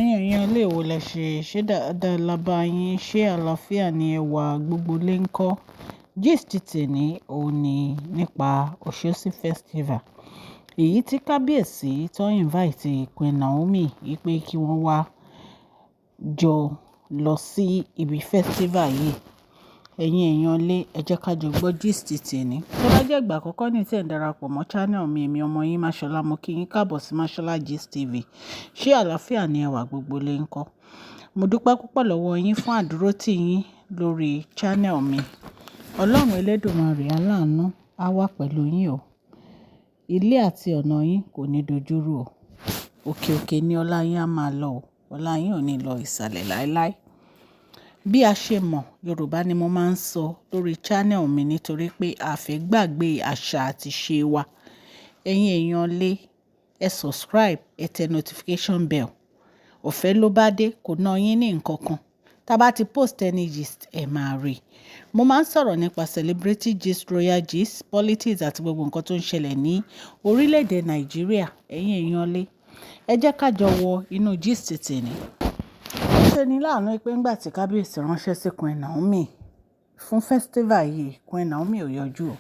Ẹ̀yin èèyàn ilé wo lẹ ṣe, ṣé dáadáa la bá yín, ṣé àlàáfíà ni ẹwà gbogbo lè ń kọ́. Gist tèní òun ní nípa Oshosi Festival. Èyí tí kábíyèsí tó invite Queen Naomi wípé kí wọ́n wá jọ lọ sí ibi festival yìí. Ẹ̀yin èèyàn lé, ẹ jẹ́ ká jọ gbọ́ gist tèní. Tó bá jẹ́ ìgbà àkọ́kọ́ ní tí ẹ̀ ń darapọ̀ mọ́ channel mi, èmi ọmọ yín Mashola, mo kí yín káàbọ̀ sí Mashola Gist TV. Ṣé àlàáfíà ni ẹwà gbogbo lè ń kọ́? Mo dúpẹ́ púpọ̀ lọ́wọ́ yín fún àdúrótì yín lórí channel mi. Ọlọ́run Elédùmarè aláàánú á wà pẹ̀lú yín o. Ilé àti ọ̀nà yín kò ní dojúrú o. Òkè òkè ni ọlá yín á máa lọ o. Ọlá yín ò ní lọ ìsàlẹ̀ láéláé. Bí a ṣe mọ̀, Yorùbá ni mo máa ń sọ lórí channel mi nítorí pé a fẹ́ gbàgbé àṣà àti ìṣe wa. Ẹ̀yin èèyàn lé, ẹ subscribe, ẹ tẹ notification bell. Ọ̀fẹ́ ló bá dé, kò ná yín ní nǹkan kan. Tá bá ti post any gist, ẹ máa rí. Mo máa ń sọ̀rọ̀ nípa celebrity gist, royal gist, politics àti gbogbo nǹkan tó ń ṣẹlẹ̀ ní orílẹ̀-èdè Nàìjíríà. Ẹ̀yin èèyàn lé, ẹ jẹ́ ká jọ wọ inú gist tèní. Ó ṣe ní láàánú pé nígbà tí kábíyèsí ránṣẹ́ sí Queen Naomi fún festival yìí, Queen Naomi ò yọjú o.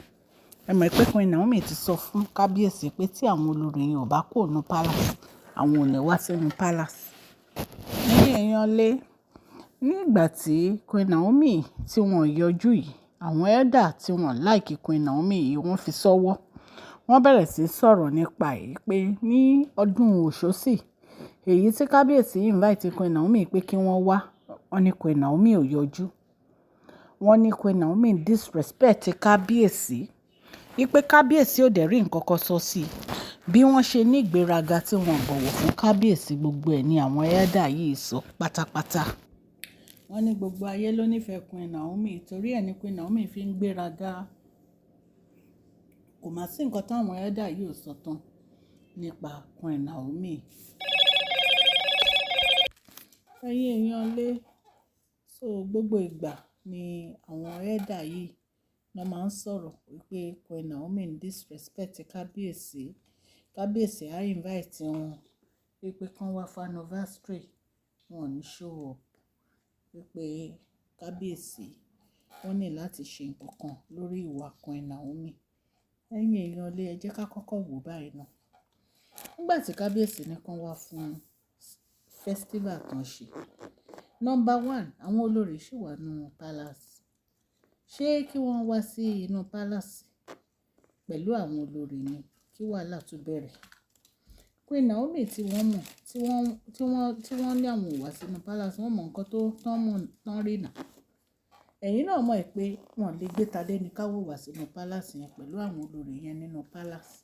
Ẹ mọ̀ pé Queen Naomi ti sọ fún kábíyèsí pé tí àwọn olórí yẹn ò bá kúrò nínú palace, àwọn ò ní wá sínú palace. Ẹ̀yin èèyàn lé, nígbà tí Queen Naomi tí wọ́n yọjú yìí, àwọn elder tí wọ́n like Queen Naomi yìí, wọ́n fi sọ́wọ́. Wọ́n bẹ̀rẹ̀ sí í sọ̀rọ̀ nípa ẹ̀ pé ní ọdún Oshosi, èyí tí kábíyèsí invite Queen Naomi pé kí wọ́n wá, wọ́n ní Queen Naomi ò yọjú. Wọ́n ní Queen Naomi disrespect kábíyèsí, wípé kábíyèsí ò dẹ̀ rí nǹkan kan sọ sí i. Bí wọ́n ṣe ní ìgbéraga tí wọ́n bọ̀wọ̀ fún kábíyèsí, gbogbo ẹ̀ ní àwọn elder yìí sọ pátápátá. Wọ́n ní gbogbo ayé ló nífẹ̀ẹ́ Queen Naomi, torí ẹ ní Queen Naomi fi ń gbéraga. Kò má sí nǹkan táwọn elder yìí ò sọ tán nípa Queen Naomi. Ẹ̀yin èèyàn lé, so gbogbo ìgbà ni àwọn elder yìí ló máa ń sọ̀rọ̀ wípé Queen Naomi ń disrespect kábíyèsí. Kábíyèsí á invite wọn wípé kí wọ́n wá fún anniversary, wọ́n ò ní show up. Wípé kábíyèsí wọ́n ní láti ṣe nǹkan kan lórí ìwà Queen Naomi. Ẹ̀yin èèyàn lé, ẹ jẹ́ ká kọ́kọ́ wò báyìí ná. Nígbà tí kábíyèsí ní kí wọ́n wá fún festival kan ṣe. Number one, àwọn olórí sì wà nínú palace. Ṣé kí wọ́n wá sí inú palace pẹ̀lú àwọn olórí ni kí wàhálà tún bẹ̀rẹ̀? Queen Naomi tí wọ́n mọ̀, tí wọ́n ní àwọn ò wá sínú palace, wọ́n mọ nǹkan tó tán mọ̀ tán rí náà. Ẹ̀yin náà mọ̀ pé wọ́n lè gbé Tadenikawo wá sínú palace yẹn pẹ̀lú àwọn olórí yẹn nínú palace.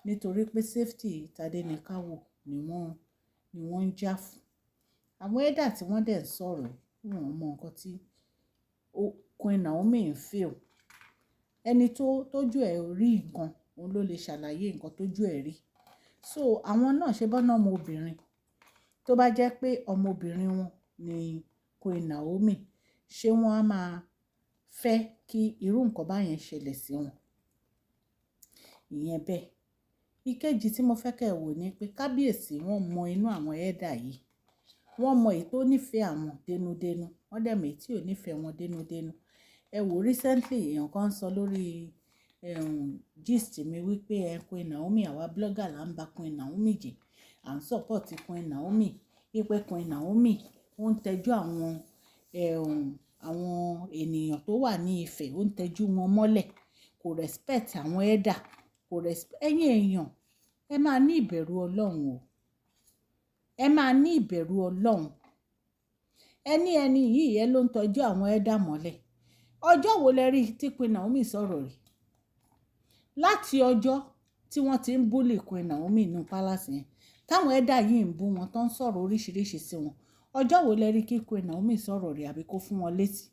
Nítorí pé safety Tadenikawo ni wọ́n ń jà fún. Àwọn elder tí wọ́n dẹ̀ ń sọ̀rọ̀, wọ́n ò mọ nǹkan tí Queen Naomi ń feel. Ẹni tó tójú ẹ̀ rí nǹkan, òun ló lè ṣàlàyé nǹkan tó jú ẹ̀ rí. So àwọn náà ṣe bọ́ná ọmọbìnrin. Tó bá jẹ́ pé ọmọbìnrin wọn ni Queen Naomi, ṣé wọ́n á máa fẹ́ kí irú nǹkan báyẹn ṣẹlẹ̀ sí wọn? Ìyẹn bẹ́ẹ̀. Ìkejì tí mo fẹ́ kí ẹ wò ni pé kábíyèsí wọ́n mọ inú àwọn elder yìí. Wọ́n mọ èyí tó nífẹ̀ẹ́ àwọn dénúdénú, wọ́n dẹ̀ mọ èyí tí ò nífẹ̀ẹ́ wọn dénúdénú. Ẹ wò recently, èèyàn kan sọ lórí gist mi wípé ẹ Queen Naomi, àwa blogger là ń ba Queen Naomi jẹ́. À ń support Queen Naomi. Wípé Queen Naomi ó ń tẹ́jú àwọn ènìyàn tó wà ní Ifẹ̀, ó ń tẹ́jú wọn mọ́lẹ̀, kò respect àwọn elder, kò respect. Ẹ̀yin èèyàn, ẹ máa ní ìbẹ̀rù Ọlọ́run o. Ẹ máa ní ìbẹ̀rù Ọlọ́run. Ẹni ẹni yìí ẹ ló ń tọ́jú àwọn elder mọ́lẹ̀. Ọjọ́ wo lẹ rí tí Queen Naomi sọ̀rọ̀ rí? Láti ọjọ́ tí wọ́n ti ń bully Queen Naomi nínú palace yẹn, táwọn elder yìí ń bú wọn, tó ń sọ̀rọ̀ oríṣiríṣi sí wọn. Ọjọ́ wo lẹ rí kí Queen Naomi sọ̀rọ̀ rí àbí kó fún wọn létí?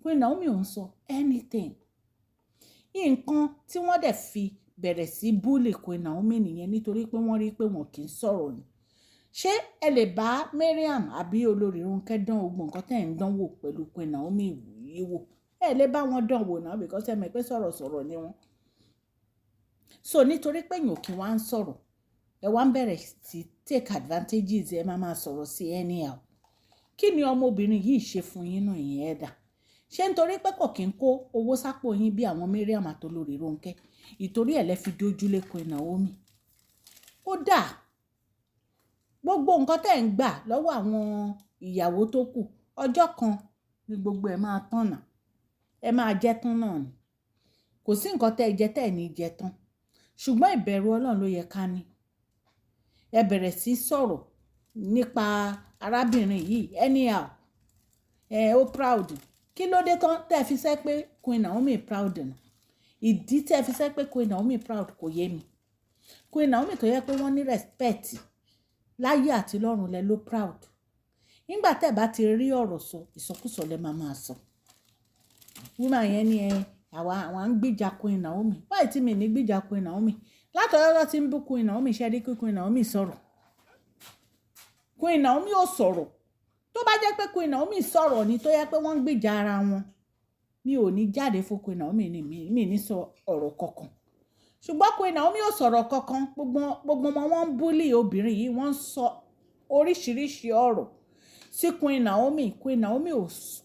Queen Naomi ò ń sọ anything. Nǹkan tí wọ́n dẹ̀ fi bẹ̀rẹ̀ sí bully Queen Naomi nìyẹn, nítorí pé wọ́n rí pé wọn kì í sọ̀rọ̀ ni. Ṣé ẹ lè bá Mariam àbí olórí Ronke dán gbogbo nǹkan tẹ́ ẹ̀ ń dánwò pẹ̀lú Queen Naomi yìí wò? Ẹ lè bá wọn dán wò náà because ẹ mọ̀ pé sọ̀rọ̀sọ̀rọ̀ ni wọ́n. So nítorí pé èèyàn kì í wá ń sọ̀rọ̀, ẹ wá ń bẹ̀rẹ̀ sí Take advantages, ẹ máa máa sọ̀rọ̀ sí anyhow. Kí ni ọmọbìnrin yìí ṣe fún yín náà, ìyẹn ẹ̀dà? Ṣé nítorí pé kò kí ń kó owó sápò yín bí àwọn Mariam àtolórí Rónkẹ́, ìtorí ẹ̀ lẹ́ fi dójúlé Queen Naomi? Kódà gbogbo nǹkan tẹ́ ń gbà lọ́wọ́ àwọn ìyàwó tó kù, ọjọ́ kan ni gbogbo ẹ̀ máa tán nà. Ẹ máa jẹ tán náà ni. Kò sí nǹkan tẹ́ ẹ jẹ tẹ́ ẹ ní jẹ tán. Ṣùgbọ́n ìbẹ̀rù Ọlọ́run ló yẹ ká ní. Ẹ bẹ̀rẹ̀ sí sọ̀rọ̀ nípa arábìnrin yìí anyhow. Ẹ ó proud. Kí ló dé tán tẹ́ ẹ fi sẹ́ pé Queen Naomi proud nù? Ìdí tẹ́ ẹ fi sẹ́ pé Queen Naomi proud kò yé mi. Queen Naomi tó yẹ pé wọ́n ní respect láyé àti lọ́run, lẹ ló proud. Nígbà tẹ́ ẹ bá ti rí ọ̀rọ̀ sọ, ìsọkúsọ lẹ máa máa sọ. Woman yẹn ní ẹ àwa ń gbìjà Queen Naomi. Báyìí tí mi ní gbìjà Queen Naomi, látọ̀dọ̀ tí ń bú Queen Naomi, ṣe rí kí Queen Naomi sọ̀rọ̀? Queen Naomi ò sọ̀rọ̀. Tó bá jẹ́ pé Queen Naomi sọ̀rọ̀ ni, tó yẹ pé wọ́n ń gbìjà ara wọn, mi ò ní jáde fún Queen Naomi ni, mi ní sọ ọ̀rọ̀ kankan. Ṣùgbọ́n Queen Naomi ò sọ̀rọ̀ kankan. Gbogbo wọn, wọ́n ń bully obìnrin yìí, wọ́n ń sọ oríṣiríṣi ọ̀rọ̀ sí Queen Naomi. Queen Naomi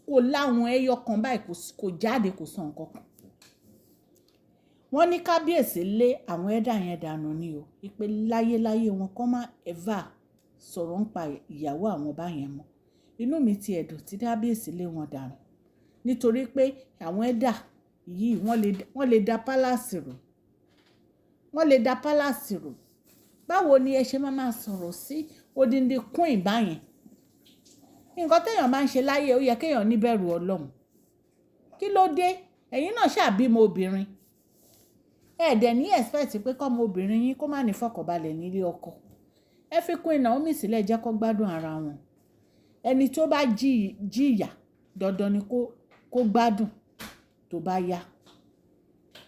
kò láwọn ẹyọ kan báyìí, kò jáde, kò sọ nǹkan kan. Wọ́n ní kábíyèsí lé àwọn ẹ̀dà yẹn dànù ni o, wípé láyéláyé wọn kọ́ má ever sọ̀rọ̀ ń pa ìyàwó àwọn báyẹn mọ́. Inú mi ti ẹ̀dùn tí kábíyèsí lé wọn dànù, nítorí pé àwọn ẹ̀dà yìí, wọ́n lè da palace rú, wọ́n lè da palace rú. Báwo ni ẹ ṣe máa máa sọ̀rọ̀ sí odindi queen báyẹn? Nǹkan téèyàn máa ń ṣe láyé, ó yẹ kéèyàn níbẹ̀rù Ọlọ́run. Kí ló dé? Ẹ̀yin náà ṣàbímọ obìnrin, ẹ dẹ̀ ní expect pé kọ́mọ obìnrin yín kó má ní fọkànbalẹ̀ nílé ọkọ. Ẹ fi Queen Naomi sílẹ̀, jẹ́ kó gbádùn ara wọn. Ẹni tó bá jìyà, dandan ni kó gbádùn tó bá yá.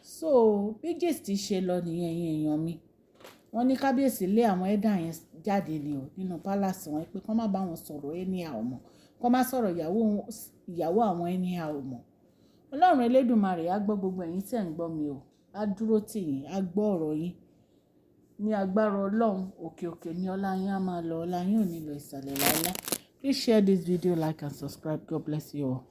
So bí gist ṣe lọ nìyẹn, ẹ̀yin èèyàn mi. Wọ́n ní kábíyèsí lé àwọn ẹ̀dà yẹn jáde ni o nínú palace wọn, pé kó má bá wọn sọ̀rọ̀ anyhow mọ́, kó má sọ̀rọ̀ ìyàwó àwọn anyhow mọ́. Ọlọ́run Elédùmarè á gbọ́ gbogbo ẹ̀yin tí ẹ̀ ń gbọ́ mi o, á dúró tì yín, á gbọ́ ọ̀rọ̀ yín. Ní agbára Ọlọ́run, òkè òkè ní ọlá yín á máa lọ, ọlá yín ò ní lọ ìsàlẹ̀ láéláé. Please share this video, like and subscribe. God bless you all.